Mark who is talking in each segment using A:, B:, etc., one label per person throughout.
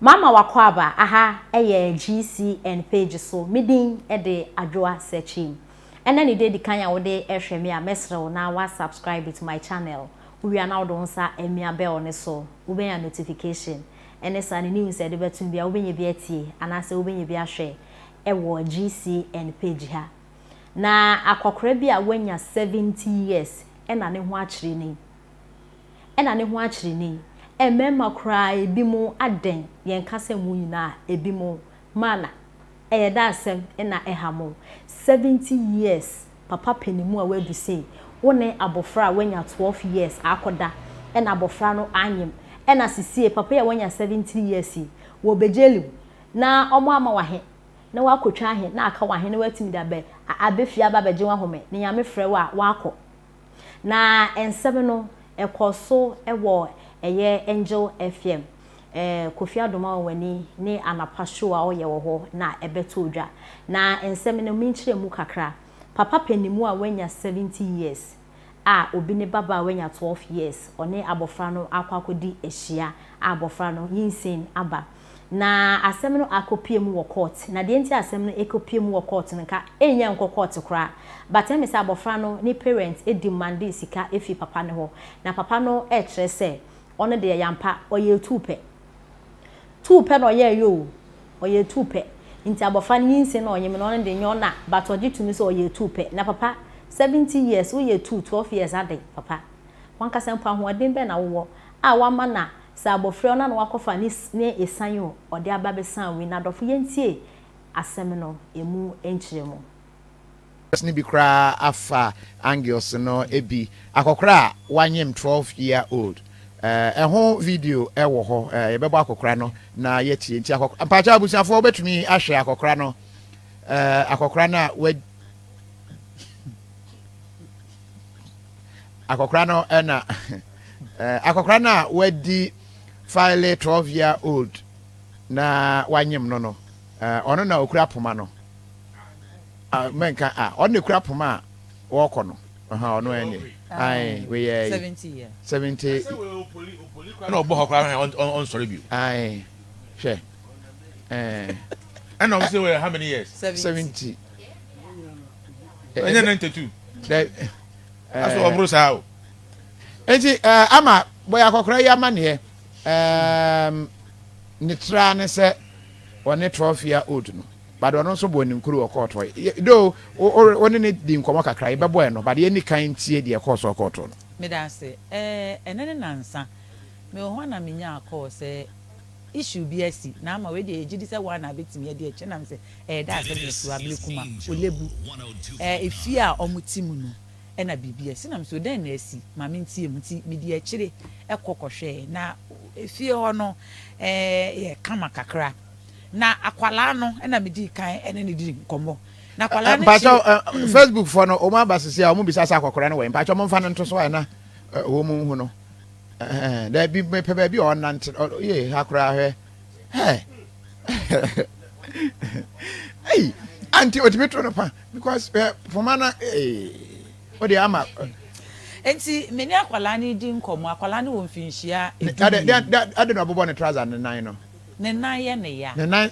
A: Mama w'akwaaba aha yɛ GCN page so me din de Adwoa Sekyim ɛnɛ ne da edikan a wode rehwɛ me a mɛsrɛ wo na wa subscribe to my channel wowie a na wode wo nsa amia bell no so wobɛnya notification ɛne saa ne news a yɛde bɛtom biara wobɛnya bi atie anaasɛ wobɛnya bi ahwɛ ɛwɔ GCN page ha na akɔkora bi a wanya 70 years ɛna ne ho akyere ni Ɛna ne ho akyere no yi. Mmarima koraa ebinom adɛn yɛn kasa mu nyinaa ebinom mana ɛyɛ dɛ asɛm na ɛha mo 70 years papa panimu a wadu sei wo ne abɔfra a wanya 12 years akɔda ɛna abɔfra no anyem ɛna sesie papa yi a wanya 70 years yi wɔ bɛgyeli wo na ɔmo ama wo ahe na wakɔtwa ahe na aka wo ahe na watumi de abɛ abɛfie aba abɛgye wahome ne nyame frɛ wo a wakɔ. Na nsɛm no ɛkɔɔ so wɔ ɛyɛ Angel FM, Kofi Adomah Ɔwani ne anapa show a ɔyɛ wɔ hɔ na ɛbɛtɔɔ dwa. Na nsɛm no menkyerɛ mu kakra. Papa panimu a wanya 70 years a obi ne babaa a wanya 12 years ɔne abɔfra no akɔ akɔdi ahyia a abɔfra no nyinsɛn aba. Na asɛm no akɔpue mu wɔ court. Na deɛ nti a asɛm no ɛkɔpue mu wɔ court no nka ɛnnya nkɔ court koraa. But ɛme sɛ abɔfra no ne parents demandee sika firi papa no hɔ. Na papa no ɛrekyerɛ sɛ ɔno deɛ yampa ɔyɛɛ tuu pɛ. Tuu pɛ na ɔyɛɛyɛ oo, ɔyɛɛ tuu pɛ. Nti abɔfra no nyinsɛn na ɔnyem no ɔno deɛ nyɛ ɔna but ɔgye tumi sɛ ɔyɛɛ tuu pɛ. Na papa 70 years woyɛ tuu 12 years adɛn papa? Wankasa mpo ahoɔden bɛn na wowɔ a wama na Sɛ abɔfra ɔno na wakɔfa ne ne esan o ɔde aba bɛsan wei na adɔfo yɛntie asɛm no emu nkyerɛmu.
B: No bi koraa afa angles no bi. Akɔkora a wanyem 12 year old ɛho video wɔ hɔ yɛbɛbɔ akɔkora no na yɛatie nti akɔkora mpakyɛ abusuafoɔ wobɛtumi ahwɛ akɔkora no akɔkora no a wa Akɔkora no na akɔkora no a wadi file 12 year old na wanyem no no ɔno na okura poma no mɛnka a ɔno na ekura poma a wɔkɔ no ɔno ɛne ae weyɛ 70
C: ɛna ɔbɔ hɔ koraa ɔnsɔre bio
B: ae hwɛ
C: ɛna ɔmo sɛ wɔ how many years
B: 70
C: ɛnyɛ 92 Aso ɔboro saa o.
B: Enti ama bɔyɛ akɔkora yi amaneɛ ne tra ne sɛ ɔne 12 year old no but ɔno nso bɔ ne nkuru wɔ kɔɔto hɔ do wo ne ne di nkɔmmɔ kakra yɛbɛbɔ ɛno but yɛnni kan ntie deɛ ɛkɔɔ so ɔkɔɔto no.
D: Meda ase. Ɛɛ ɛnɛ ne nansa. Mewɔ hɔ a na menyaa call sɛ issue bi asi na ama wei deɛ yɛgye di sɛ woa na abɛtumi adi akyire na mesɛ ɛyɛ dɛ asɛm na asi hɔ Ablekuma, Olebu, ɛɛ efie a wɔte mu no ɛna biribi asi na mesɛ dɛn na asi ma mentie mu nti medi akyire kɔ kɔhwɛɛ na efie hɔ no ɛɛ yɛ kama kakra na akwalaa no ɛna medii kan ɛne ne di nkɔmmɔ na akwalaa no
B: kyerɛ mpakyɛw Facebook foɔ no wɔn aba sisi a wɔn bisa sɛ akɔkora no wɔ mpakyɛw wɔn mfa no nto so a ɛna wɔn nhu no daabi mepɛ baabi a ɔnante yɛ ha koraa hwɛ hɛ ɛyi anti otumi to no pa because ɛ poma na ee o de ama.
D: Nti me ne akwadaa no di nkɔmɔ akwadaa no wɔ mfinhyia 12.
B: Ade na ɔbobɔ ne trouser ne nan no.
D: Ne nan yɛ ne ya.
B: Ne nan.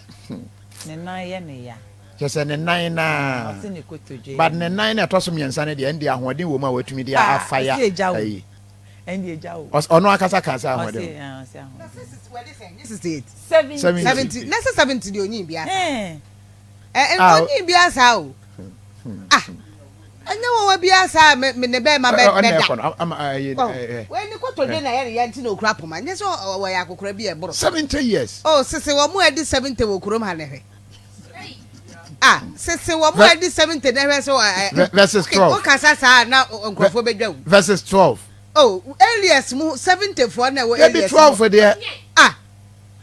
D: Ne nan yɛ ne ya.
B: Kyɛ sɛ ne nan naa.
D: Ɔse ne kotodwe.
B: But ne nan na ɛtɔ so mmiɛnsa no deɛ ɛnde ahoɔden wɔ mu a watumi de afa ya ayi.
D: Ɛnde agya o.
B: Ɔno ankasa kaa sɛ ahoɔden.
D: Ɔse ah ɔse ahoɔden.
E: 68.
D: 70.
E: 70. Na sɛ 70 deɛ onyin bi asa. Ɛ onyin bi asa o. Ah. Ɛnyɛ wɔn wa bi asa me me ne bɛrima bɛ bɛda. Wei ne kotodwe na yɛ ne yɛ nti na okura poma. Nyɛ sɛ ɔyɛ akokora bi a ɛboro.
B: 70 years.
E: Oh sese wɔn mu adi 70 wɔ kurom ha na hwɛ. Ah sese wɔn mu adi 70 na hwɛ so ɛ.
B: Verses 12.
E: Wokasa saa na nkurɔfoɔ bɛdwa wo.
B: Verses 12.
E: Oh Elias mu 70 foɔ na ɛwɔ Elias
B: mu. Dabi 12 deɛ.
E: Ah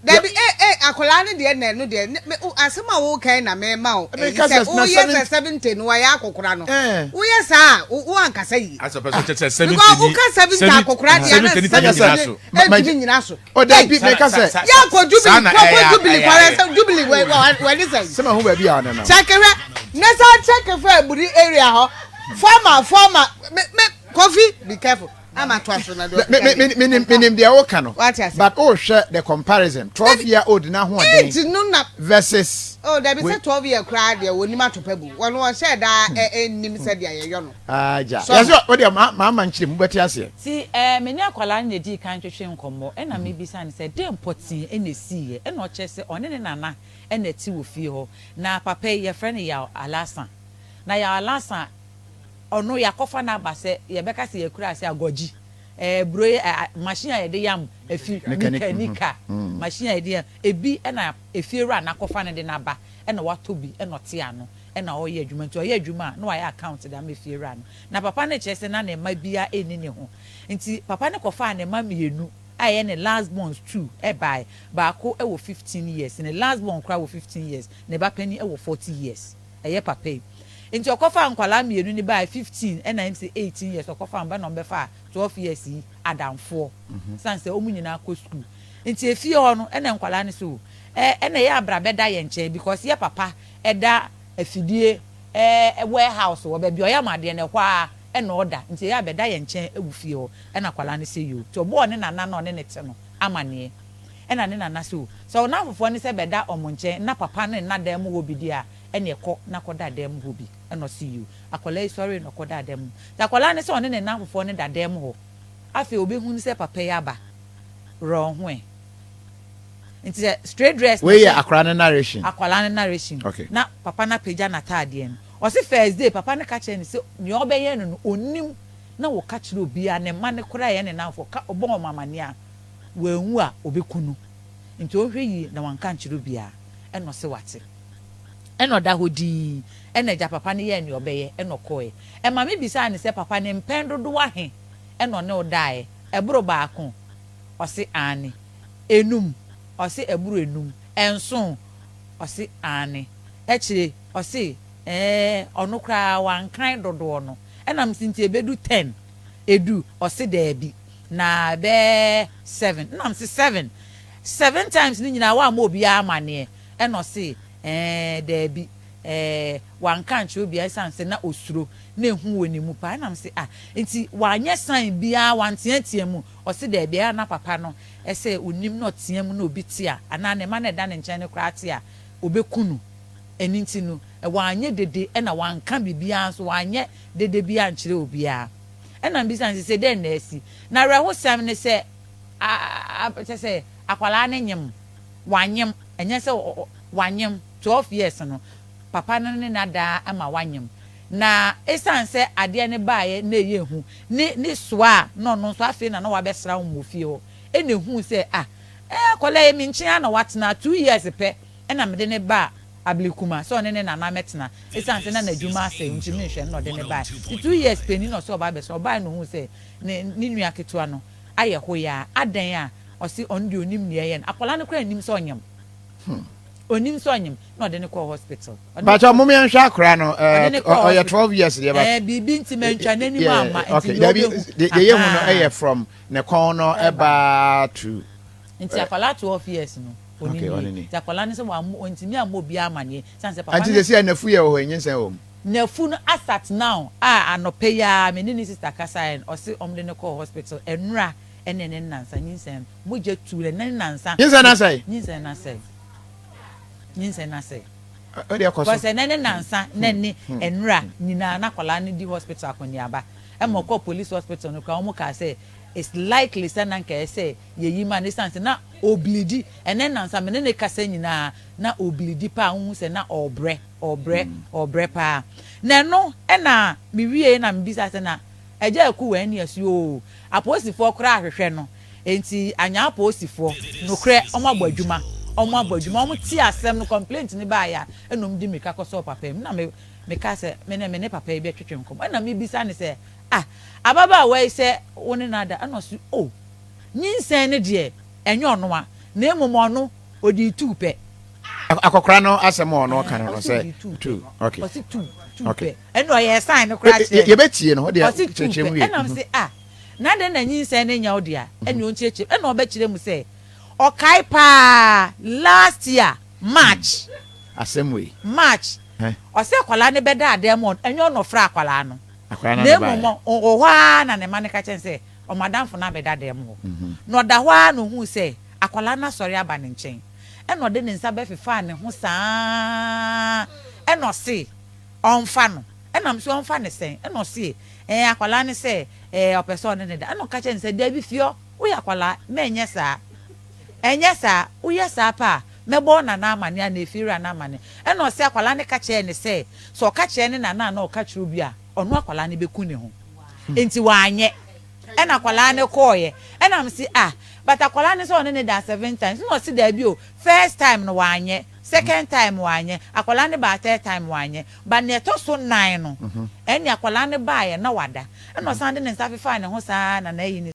E: dabi eh eh akwadaa no deɛ na ɛno deɛ me asɛm a wokan na mema wo ɛyi sɛ woyɛ sɛ 70 no wɔyɛ akokora no woyɛ saa a wo ankasa yie.
C: Asɛ pɛ sɛ kyɛ sɛ 70
E: because woka 70 akokora deɛ na 70 no ɛntumi nyina so.
B: O dabi meka sɛ.
E: Yɛ kɔ jubilee kɔ kɔ jubilee kɔ sɛ jubilee wɔ wɔ wɔ ne sɛ.
B: Sɛ ma ho baabi a ɔne no.
E: Kyɛke hwɛ ne sa kyɛke fɛ aburi area hɔ farmer farmer me me kofi be careful. Ama to aso na deɛ ɔkeka
B: deɛ. Menim menim deɛ woka no.
E: Wate ase.
B: But wohwɛ the comparison 12 year old n'ahoɔden
E: Age no na.
B: versus.
E: Oh dabi sɛ 12 year koraa deɛ wɔnim atopa bu. Wɔn wɔnhyɛɛ daa nnim sɛdeɛ yɛyɔ no.
B: Agya. Yɛsɛ wo deɛ ma ma nkyerɛ mu wobɛte aseɛ.
D: Nti eh, me ne akwadaa no na ɛdii kan twetwee nkɔmmɔ, ɛna mebisa no sɛ dɛn pɔtee na ɛsiiɛ, ɛna ɔkyerɛ sɛ ɔne ne nana na ɛte wɔ fie hɔ, na papa yi yɛfrɛ no Yaw Alasa, na Yaw Alasa ɔno yɛakɔfa no aba sɛ yɛbɛka sɛ yɛakura ase agɔgyi, eh, aburo yi, eh, machine a yɛde yam afi, nika nika, machine a yɛde yam, ebi na efiewura no akɔfa no de no aba, ɛna watɔ bi ɛna ɔte ano ɛna ɔyɛ adwuma nti ɔyɛ adwuma a na wayɛ account de ama efiewura no na papa no kyerɛ sɛ na ne mma biara ɛnni ne ho nti papa no kɔfaa ne mma mmienu a ɛyɛ ne last borns two ɛbae baako ɛwɔ 15 years ne last born koraa wɔ 15 years ne ba panin ɛwɔ 40 years ɛyɛ papa yi nti ɔkɔfaa nkwadaa mmienu no bae 15 ɛna ɛm sɛ 18 years ɔkɔfaa wɔn ba na wɔn bɛfaa 12 years yi adamfoɔ sane sɛ wɔn nyinaa kɔ school nti efie hɔ no ɛna nkwadaa no sɛ o Ɛ ɛna ɛyɛ a bra bɛda yɛn nkyɛn because yɛ papa da afidie ɛ warehouse hɔ baabi a ɔyam adeɛ no ɛhɔ ara ɛna ɔda nti ɛyɛ a bɛda yɛn nkyɛn wɔ fie hɔ ɛna akwadaa no sɛ yoo nti ɔbɔɔ ne nana na ɔne no te no amaneɛ ɛna ne nana sɛ o sɛ wo namfofoɔ no sɛ bɛda wɔn nkyɛn na papa no nna dan mu hɔ bi deɛ a ɛneɛ kɔ na kɔda dan mu hɔ bi ɛna ɔse yoo akwadaa yi sɔree na ɔkɔdaa dan mu nti akwadaa no sɛ ɔne ne namfofoɔ no da dan mu hɔ afei ɔbɛhunu sɛ papa yi aba werɛ ɔho ɛ. Nti sɛ straight dress na
B: Wei yɛ
D: hyɛ
B: akwadaa no narration.
D: akwadaa no narration
B: Okay.
D: na papa no apagya n'ataadeɛ no. Ɔse first day papa no ka kyerɛɛ no sɛ nea ɔbɛyɛ no no ɔnnim na ɔka kyerɛ obiara, ne mma no koraa a ɛyɛ ne nnamfo ɔka ɔbɔ wɔn amaneɛ a wanwu a ɔbɛku no nti ɔnhwɛ yie na wanka ankyerɛ obiara ɛna ɔse wate. Ɛna ɔda hɔ dinn ɛna agya papa no yɛɛ nea ɔbɛyɛ ɛna ɔkɔeɛ. Ɛma me bisaa no sɛ papa no mpɛn dodoɔ ahe ɛna ɔne wo daeɛ? Ɛboro baako? Ɔse aane. Enum? Ɔse ɛboro enum. Ɛnson? Ɔse aane. Akyire ɔse ɛɛ ɔno koraa wankan dodoɔ no. Ɛna mese nti ɛbɛdu ten? Edu? Ɔse daabi. Na ɛbɛyɛ seven. Ɛna mese seven? Seven times no nyinaa woammɔ obiara amaneɛ? Ɛna ɔse ɛɛ daabi. Ɛɛ wanka ankyerɛ obiara ɛsiane sɛ na ɔsuro. Na ehu wɔ ne mu paa. Ɛna mese ah nti wanyɛ sign biara wanteatea mu? Ɔse daabi, ɛyɛ a na papa no sɛ onim na ɔtea mu na obi te a, anaa ne mma no a ɛda ne nkyɛn no koraa te a, obeku no. Ɛno nti no, wanyɛ dede ɛna wanka biribiara nso, wanyɛ dede biara ankyerɛ obiara. Ɛna mebisa no sɛ, sɛ dɛn na asi? Na awerɛhosɛm ne sɛ, a, a, kyerɛ sɛ akwadaa no nyem, wanyem, ɛnyɛ sɛ wanyem, 12 years no, papa no ne no ada ma wanyem. Na esiane sɛ adeɛ no baeɛ na ɛyɛ hu, ne ne soa a na ɔno nso afei na na wabɛsra wɔn wɔ fie hɔ, ɛna ɛhuu sɛ ah, eh, akwadaa yi me nkyɛn ara na watena, 2 years pɛ ɛna mede no baa Ablekuma sɛ ɔne ne nana mmɛtena, esiane sɛ na n'adwuma asɛe nti menhwɛ no na ɔde no baeɛ. Nti 2 years pɛ ni na ɔsɛ ɔba abɛsra, ɔbaeɛ na ɔhuu sɛ ne ne nua ketewa no ayɛ hoyaa, adɛn a? Ɔse ɔno deɛ ɔnim deɛ ɛyɛ no, akwadaa no koraa nnim sɛ ɔnyem. Onim sɛ ɔnyem na ɔde no kɔɔ hospital. Ɔde no
B: Mpakyɛw
D: kɔɔ
B: mom yɛnhwɛ akora no
D: ɔde no kɔɔ
B: ɔyɛ
D: hospital.
B: 12 years deɛ but
D: Ɛɛ biribi nti mantwa n'anim
B: yeah
D: amma nti
B: okay
D: deɛ
B: dabi
D: wobɛhu
B: deɛ yɛhu no
D: ahaa
B: ɛyɛ from ne kɔn no
D: ɛba no.
B: ɛba to
D: Nti akwadaa 12 years no ɔnim
B: okay ɔne
D: nie.
B: ni.
D: Nti akwadaa no sɛ wammɔ ɔntumi ammɔ obiara amaneɛ sane sɛ papa
B: Anti
D: no
B: sɛsi a nafu yɛ wɔ hɔ nyinsɛn wɔ mu.
D: Nafu no as at now a anɔpa yi ara me ne ne sister kasaeɛ no ɔse wɔde no kɔɔ hospital ɛnora ɛne ne nnansa nyinsɛn no mogya tuu no ɛnɛ ne nnansa
B: Nyinsɛn no asɛe?
D: Nyinsɛn no asɛe. Nyinsɛn no asɛe.
B: O deɛ kɔ so.
D: Because ɛnɛ ne nnansa na ne ɛnora nyinaa na akwadaa no di hospital akɔneaba. Ɛma ɔkɔɔ police hospital no koraa wɔn kaa sɛ it's likely sɛ na nka ɛyɛ sɛ yɛyi ma no esiane sɛ na ɔɔblidi. Ɛnɛ nnansa me ne no kasa nyinaa na ɔɔblidi paa wohu sɛ na ɔɔbrɛ ɔɔbrɛ ɔɔbrɛ paa. Na ɛno ɛna me wieɛ na mebisa sɛ na Agya Aku wɔ ɛne ɛso oo apolisifoɔ koraa ahwehwɛ no Enti anyaa apolisifoɔ, nokorɛ wɔn abɔ adwuma, wɔn abɔ adwuma, wɔn tee asɛm no, complaint no baeɛ a, ɛna wɔn de mmirika kɔsɔɔ papa yi mu, ɛna me, mekaa sɛ, me ne, me ne papa yi bɛtwetwe nkɔmmɔ, ɛna mebisa no sɛ, ah, ababaawa yi sɛ wo ne no ada, ɛna ɔse, oh, nyinsɛn no deɛ, ɛnyɛ ɔno a, na mmom ɔno, ɔdii tuu pɛ.
B: Akɔkora no asɛm a ɔno ɔka no no
D: Ɔse
B: sɛ
D: ɔdii tuu pɛ,
B: tuu, okay,
D: ɔse tuu, tuu
B: okay.
D: pɛ, ɛna ɔyɛɛ sign no koraa kyerɛɛ me,
B: Yɛbɛtie no, wo deɛ
D: ɔse tuu
B: kyerɛkyerɛ
D: pɛ,
B: mu wie.
D: ɛna mese, ah, Na adɛn na nyinsɛn no nyɛ wo dea? Ɛnneɛ ɔnkyerɛkyerɛ mu. Ɛnna ɔbɛkyerɛ mu sɛ ɔkae paa last year March.
B: Asɛm wei.
D: March. Ɔsɛ akwadaa no bɛda adan mu, ɛnyɛ ɔno na ɔfrɛɛ akwadaa no.
B: Akwadaa no
D: Na
B: na
D: mmom
B: ɛbaeɛ.
D: ɔwɔ hɔ ara na ne mma no ka kyerɛ no sɛ Ɔmo adamfo no abɛda dɛm hɔ. Na ɔda hɔ ara na ohuu sɛ akwadaa no asɔre aba ne nkyɛn. Ɛna ɔde ne nsa bɛfefaa ne ho saa ɛna ɔse ɔmfa no. Ɛna mese ɔmfa no sɛn? Ɛna ɔse ɛɛ akwadaa no sɛ ɛɛ ɔpɛ sɛ ɔne no da. Ɛna ɔka kyerɛɛ no sɛ dabi Fiɔ, woyɛ akwadaa, mɛnyɛ saa. Ɛnyɛ saa, woyɛ saa pɛ a, mɛbɔ wo nana amaneɛ anaa efiewura no amaneɛ. Ɛna ɔse akwadaa no ka kyerɛɛ no sɛ, sɛ ɔka kyerɛ ne nana anaa ɔka kyerɛ obi a, ɔno akwadaa no bɛku ne ho. Enti wanyɛ. Ɛna akwadaa no kɔɔeɛ. Ɛna mese ah, but akwadaa no sɛ ɔne no daa seven times. Ɛna ɔse daabi o, first time no wanyɛ, second time wanyɛ, akwadaa no baa third time wanyɛ. But nea ɛtɔ so nan no, ɛnneɛ akwadaa no baeɛ na wada. Ɛna ɔsan de ne nsa fefaa ne ho saa na n'ayi no.